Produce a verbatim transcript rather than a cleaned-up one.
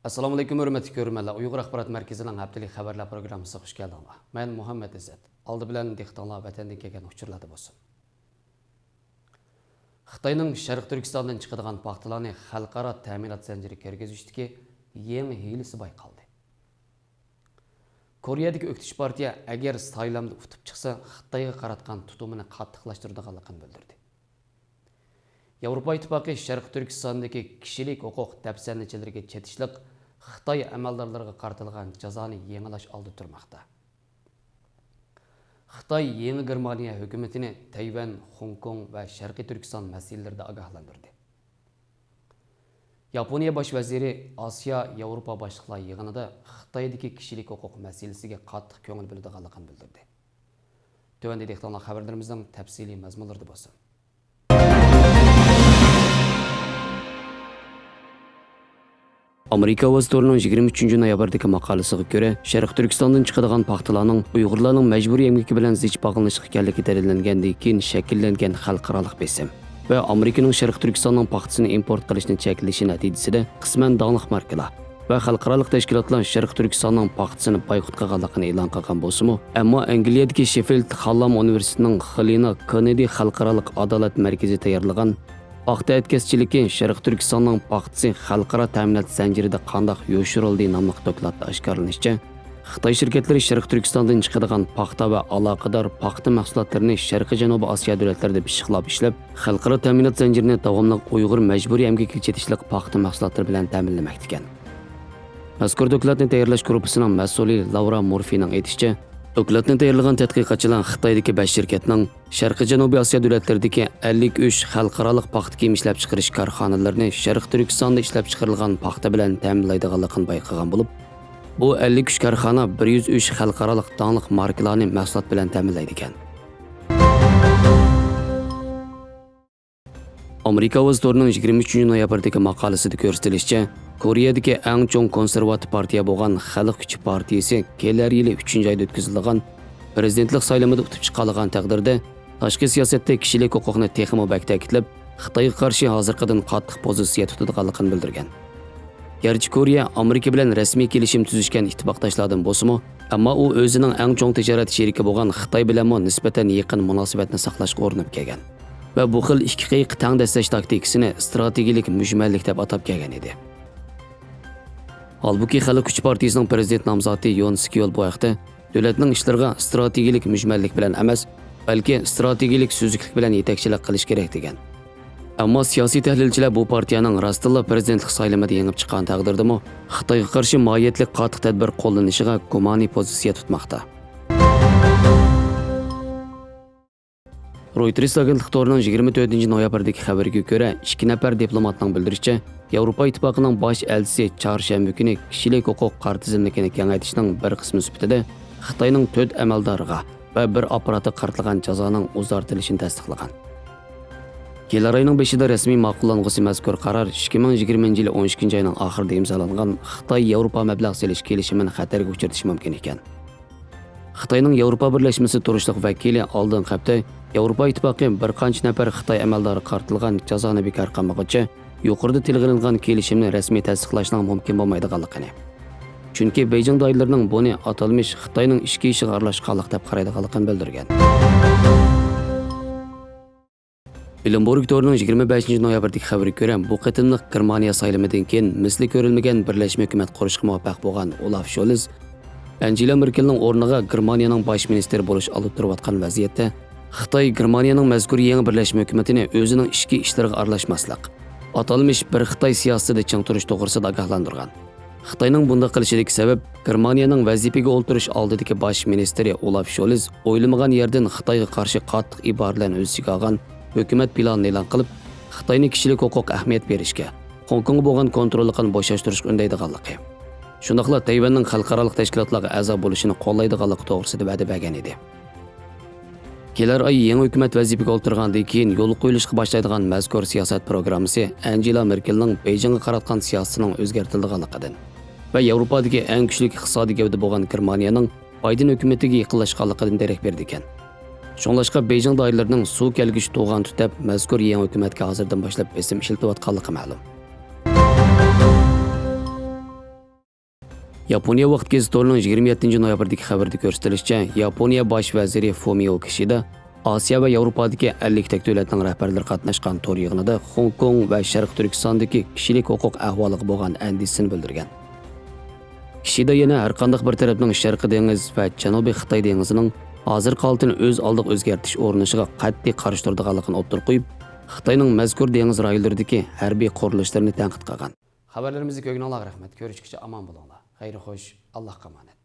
ئەسسالامۇئەلەيكۇم، ھۆرمەتلىك كۆرۈرمەنلەر. ئۇيغۇر ئاخبارات مەركىزىنىڭ ھەپتىلىك خەۋەرلەر پروگراممىسىغا خۇش كەلدىڭلار. مەن مۇھەممەت ئىززەت. ئالدى بىلەن دىققىتىڭلار ۋەتەندىن كەلگەن ئۇچۇرلاردا بولسۇن. خىتاينىڭ شەرقىي تۈركىستاندىن چىقىدىغان پاختىلارنى خەلقئارا تەمىنات زەنجىرىگە كىرگۈزۈشتىكى يېڭى ھىيلىسى بايقالدى. كورېيەدىكى ئۆكتىچى پارتىيە ئەگەر سايلامدا ئۇتۇپ چىقسا، خىتايغا قاراتقان تۇتۇمىنى قاتتىقلاشتۇرىدىغانلىقىنى بىلدۈردى. ياۋروپا ئىتتىپاقى شەرقىي تۈركىستاندىكى كىشىلىك ھوقۇق دەپسەندىچىلىرىگە چېتىشلىق خىتاي ئەمەلدارلىرىغا قارىتىلغان جازانى يېڭىلاش ئالدىدا تۇرماقتا. خىتاي يېڭى گېرمانىيە ھۆكۈمىتىنى تەيۋەن، خوڭكوڭ ۋە شەرقىي تۈركىستان مەسىلىلىرىدە ئاگاھلاندۇردى. ياپونىيە باش ۋەزىرى ئاسىيا ياۋروپا باشلىقلار يىغىنىدا خىتايدىكى كىشىلىك ھوقۇق مەسىلىسىگە قاتتىق كۆڭۈل بۆلىدىغانلىقىنى بىلدۈردى. تۆۋەندە دىققىتىڭلار خەۋەرلىرىمىزنىڭ تەپسىلىي مەزمۇنلىرىدا بولسۇن. ئامېرىكا ئاۋازى تورىنىڭ يىگىرمە ئۈچىنچى نويابىردىكى ماقالىسىغا كۆرە، شەرقىي تۈركىستاندىن چىقىدىغان پاختىلارنىڭ ئۇيغۇرلارنىڭ مەجبۇرىي ئەمگىكى بىلەن زىچ باغلىنىشلىق ئىكەنلىكى دەلىللەنگەندىن كېيىن شەكىللەنگەن خەلقئارالىق بېسىم ۋە ئامېرىكىنىڭ شەرقىي تۈركىستاننىڭ پاختىسىنى ئىمپورت قىلىشنى چەكلىشى نەتىجىسىدە، قىسمەن داڭلىق ماركىلار ۋە خەلقئارالىق تەشكىلاتلار شەرقىي تۈركىستاننىڭ پاختىسىنى بايقۇت قىلغانلىقىنى ئېلان قىلغان بولسىمۇ، ئەمما ئەنگلىيەدىكى شېففىلد خاللام ئۇنىۋېرسىتېتىنىڭ خېلېنا كېننېدى خەلقئارالىق ئادالەت مەركىزى تەييارلىغان پاختا ئەتكەسچىلىكى شەرقىي تۈركىستاننىڭ پاختىسى خەلقئارا تەمىنات زەنجىرىدە قانداق يوشۇرۇلدى ناملىق دوكلاتتا ئاشكارىلىنىشىچە، خىتاي شىركەتلىرى شەرقىي تۈركىستاندىن چىقىدىغان پاختا ۋە ئالاقىدار پاختا مەھسۇلاتلىرىنى شەرقىي جەنۇبىي ئاسىيا دۆلەتلىرىدە پىششىقلاپ ئىشلەپ، خەلقئارا تەمىنات زەنجىرىنى داۋاملىق ئۇيغۇر مەجبۇرىي ئەمگىكىگە چېتىشلىق پاختا مەھسۇلاتلىرى بىلەن تەمىنلىمەكتىكەن. مەزكۇر دوكلاتنى تەييارلاش گۇرۇپپىسىنىڭ مەسئۇلى لاۋرا مۇرفىنىڭ ئېيتىشىچە، دوكلاتنى تەييارلىغان تەتقىقاتچىلار خىتايدىكى بەش شىركەتنىڭ شەرقىي جەنۇبىي ئاسىيا دۆلەتلىرىدىكى ئەللىك ئۈچ خەلقئارالىق پاختا كىيىم ئىشلەپچىقىرىش كارخانىلىرىنى شەرقىي تۈركىستاندا ئىشلەپچىقىرىلغان پاختا بىلەن تەمىنلەيدىغانلىقىنى بايقىغان بولۇپ، بۇ ئەللىك ئۈچ كارخانا بىر يۈز ئۈچ خەلقئارالىق داڭلىق ماركىلارنى مەھسۇلات بىلەن تەمىنلەيدىكەن. ئامېرىكا ئاۋازى تورىنىڭ يىگىرمە ئۈچىنچى نويابىردىكى ماقالىسىدا كۆرسىتىلىشىچە، كورېيەدىكى ئەڭ چوڭ كونسېرۋاتىپ پارتىيە بولغان خەلق كۈچى پارتىيىسى كېلەر يىلى ئۈچىنچى ئايدا ئۆتكۈزۈلىدىغان پىرېزىدېنتلىق سايلىمىدا ئۇتۇپ چىقالىغان تەقدىردە، تاشقى سىياسەتتە كىشىلىك ھوقۇقنى تېخىمۇ بەك تەكىتلەپ، خىتايغا قارشى ھازىرقىدىن قاتتىق پوزىتسىيە تۇتىدىغانلىقىنى بىلدۈرگەن. گەرچە كورېيە ئامېرىكا بىلەن رەسمىي كېلىشىم تۈزۈشكەن ئىتتىپاقداشلاردىن بولسىمۇ، ئەمما ئۇ ئۆزىنىڭ ئەڭ چوڭ تىجارەت شېرىكى بولغان خىتاي بىلەنمۇ نىسبەتەن يېقىن مۇناسىۋەتنى ساقلاشقا ئۇرۇنۇپ كەلگەن ۋە بۇ خىل ئىككى قېيىق تەڭ دەسسەش تاكتىكىسىنى ئىستراتېگىيەلىك مۈجمەللىك دەپ ئاتاپ كەلگەن ئىدى. ھالبۇكى، خەلق كۈچى پارتىيىسىنىڭ پىرېزىدېنت نامزاتى يون سېك يول بۇ ھەقتە، دۆلەتنىڭ ئىشلىرىغا ئىستراتېگىيەلىك مۈجمەللىك بىلەن ئەمەس، بەلكى ئىستراتېگىيەلىك سۈزۈكلۈك بىلەن يېتەكچىلىك قىلىش كېرەك، دېگەن. ئەمما سىياسىي تەھلىلچىلەر بۇ پارتىيەنىڭ راستتىنلا پىرېزىدېنتلىق سايلىمىدا يېڭىپ چىققان تەقدىردىمۇ، خىتايغا قارشى ماھىيەتلىك قاتتىق تەدبىر قوللىنىشىغا گۇمانىي پوزىتسىيە تۇتماقتا. رويتېرس ئاگېنتلىق تورىنىڭ يىگىرمە تۆتىنچى نويابىردىكى خەۋىرىگە كۆرە، ئىككى نەپەر دىپلوماتنىڭ بىلدۈرۈشىچە، ياۋروپا ئىتتىپاقىنىڭ باش ئەلچىسى چارشەنبە كۈنى كىشىلىك ھوقۇق قارا تىزىملىكىنى كېڭەيتىشنىڭ بىر قىسمى سۈپىتىدە خىتاينىڭ تۆت ئەمەلدارىغا ۋە بىر ئاپپاراتقا قارىتىلغان جازانىڭ ئۇزارتىلىشىنى تەستىقلىغان. كېلەر ئاينىڭ بېشىدا رەسمىي ماقۇللانغۇسى مەزكۇر قارار ئىككى مىڭ يىگىرمىنچى يىلى ئون ئىككىنچى ئاينىڭ ئاخىرىدا ئىمزالانغان خىتاي ياۋروپا مەبلەغ سېلىش كېلىشىمىنى خەتەرگە ئۇچرىتىشى مۇمكىن ئىكەن. خىتاينىڭ ياۋروپا بىرلەشمىسى تۇرۇشلۇق ۋەكىلى ئالدىنقى ھەپتە ياۋروپا ئىتتىپاقى بىر قانچە نەپەر خىتاي ئەمەلدارىغا قارىتىلغان جازانى بىكار قىلمىغۇچە، يۇقىرىدا تىلغا ئېلىنغان كېلىشىمنى رەسمىي تەستىقلاشنىڭ مۇمكىن بولمايدىغانلىقىنى، چۈنكى بېيجىڭ دائىرىلىرىنىڭ بۇنى ئاتالمىش خىتاينىڭ ئىچكى ئىشىغا ئارىلاشقانلىق دەپ قارايدىغانلىقىنى بىلدۈرگەن. بلومبېرگ تورىنىڭ يىگىرمە بەشىنچى نويابىردىكى خەۋىرىگە كۆرە، بۇ قېتىملىق گېرمانىيە سايلىمىدىن كېيىن مىسلى كۆرۈلمىگەن بىرلەشمە ھۆكۈمەت قۇرۇشقا مۇۋەپپەق بولغان ئولاف شولز ئەنجېلا مېركېلنىڭ ئورنىغا گېرمانىيەنىڭ باش مىنىستىرى بولۇش ئالدىدا تۇرۇۋاتقان ۋەزىيەتتە، خىتاي گېرمانىيەنىڭ مەزكۇر يېڭى بىرلەشمە ھۆكۈمىتىنى ئۆزىنىڭ ئىچكى ئىشلىرىغا ئارىلاشماسلىق، ئاتالمىش بىر خىتاي سىياسىتىدە چىڭ تۇرۇش توغرىسىدا ئاگاھلاندۇرغان. خىتاينىڭ بۇنداق قىلىشىدىكى سەۋەب، گېرمانىيەنىڭ ۋەزىپىگە ئولتۇرۇش ئالدىدىكى باش مىنىستىرى ئولاف شولز ئويلىمىغان يەردىن خىتايغا قارشى قاتتىق ئىبارىلەرنى ئۆز ئىچىگە ئالغان ھۆكۈمەت پىلانىنى ئېلان قىلىپ، خىتاينى كىشىلىك ھوقۇققا ئەھمىيەت بېرىشكە، خوڭكوڭغا بولغان كونتروللۇقىنى بوشاشتۇرۇشقا ئۈندەيدىغانلىقى، شۇنداقلا تەيۋەننىڭ خەلقئارالىق تەشكىلاتلارغا ئەزا بولۇشىنى قوللايدىغانلىقى توغرىسىدا ۋەدە بەرگەن ئىدى. كېلەر ئايى يېڭى ھۆكۈمەت ۋەزىپىگە ئولتۇرغاندىن كېيىن يولغا قويۇلۇشقا باشلايدىغان مەزكۇر سىياسەت پروگراممىسى ئەنجېلا مېركېلنىڭ بېيجىڭغا قاراتقان سىياسىتىنىڭ ئۆزگەرتىلىدىغانلىقىدىن ۋە ياۋروپادىكى ئەڭ كۈچلۈك ئىقتىسادىي گەۋدە بولغان گېرمانىيەنىڭ بايدېن ھۆكۈمىتىگە يېقىنلاشقانلىقىدىن دېرەك بېرىدىكەن. شۇڭلاشقا بېيجىڭ دائىرىلىرىنىڭ سۇ كەلگۈچە توغان تۇتۇپ، مەزكۇر يېڭى ھۆكۈمەتكە ھازىردىن باشلاپ بېسىم ئىشلىتىۋاتقانلىقى مەلۇم. ياپونىيە ۋاقىت گېزىت تورىنىڭ يىگىرمە يەتتىنچى نويابىردىكى خەۋىرىدە كۆرسىتىلىشىچە، ياپونىيە باش ۋەزىرى فۇمىيو كىشىدا ئاسىيا ۋە ياۋروپادىكى ئەللىك تەك دۆلەتنىڭ رەھبەرلىرى قاتناشقان تور يىغىنىدا خوڭكوڭ ۋە شەرقىي تۈركىستاندىكى كىشىلىك ھوقۇق ئەھۋالىغا بولغان ئەندىشىسىنى بىلدۈرگەن. كىشىدا يەنە ھەرقانداق بىر تەرەپنىڭ شەرقىي دېڭىز ۋە جەنۇبىي خىتاي دېڭىزىنىڭ ھازىرقى ھالىتىنى ئۆز ئالدىغا ئۆزگەرتىش ئورنىشىغا قەتئىي قارشى تۇرىدىغانلىقىنى ئوتتۇرىغا قويۇپ، خىتاينىڭ مەزكۇر دېڭىز رايونلىرىدىكى ھەربىي قۇرۇلۇشلىرىنى تەنقىد قىلغان. خەۋەرلىرىمىزنى كۆرگىنىڭلارغا رەھمەت. كۆرۈشكىچە ئامان بولۇڭلار. خەير خوش، ئاللاھقا ئامانەت.